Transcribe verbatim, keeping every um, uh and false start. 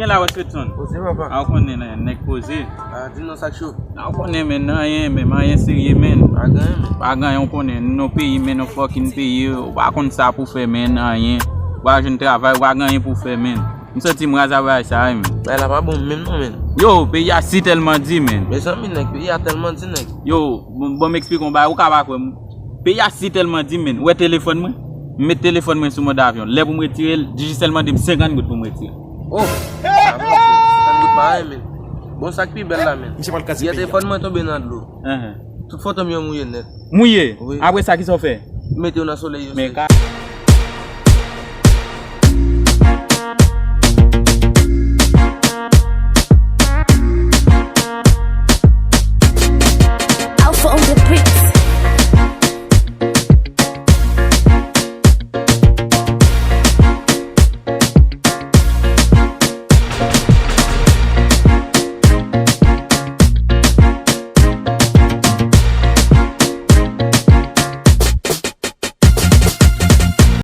La Washington. Poze papa. A w konnen nèg poze. A di m nan sa k cho. A w konnen men nan anyen men anyen serye men. Pa gen anyen men. Pa gen anyen w konnen nou nan peyi men nan fòkin peyi ou pa konn sa pou fè men nan anyen. Ou pa jwenn travay ou pa gen anyen pou fè men. M santi m raz a bagay sa wi men. Bagay la pa bon menm non men. Yo, peyi a si tèlman di men. Mezanmi nèg, peyi a tèlman di nèg. Yo, bon, bon m eksplike w yon bagay, ou ka pa kwè m. Peyi a si tèlman di men. Ou wè telefòn mwen? M met telefòn mwen sou mòd avyon. Lè pou m retire l, Digicel mande m senkant goud pou m retire. Oh! Senkant goud pa anyen men. Bon sa k pi bèl la men. Yè telefòn mwen tonbe nan dlo. Tout foto m yo mouye nèt. Mouye? Apre sa kisa w fè? M mete yo nan solèy yo sèch.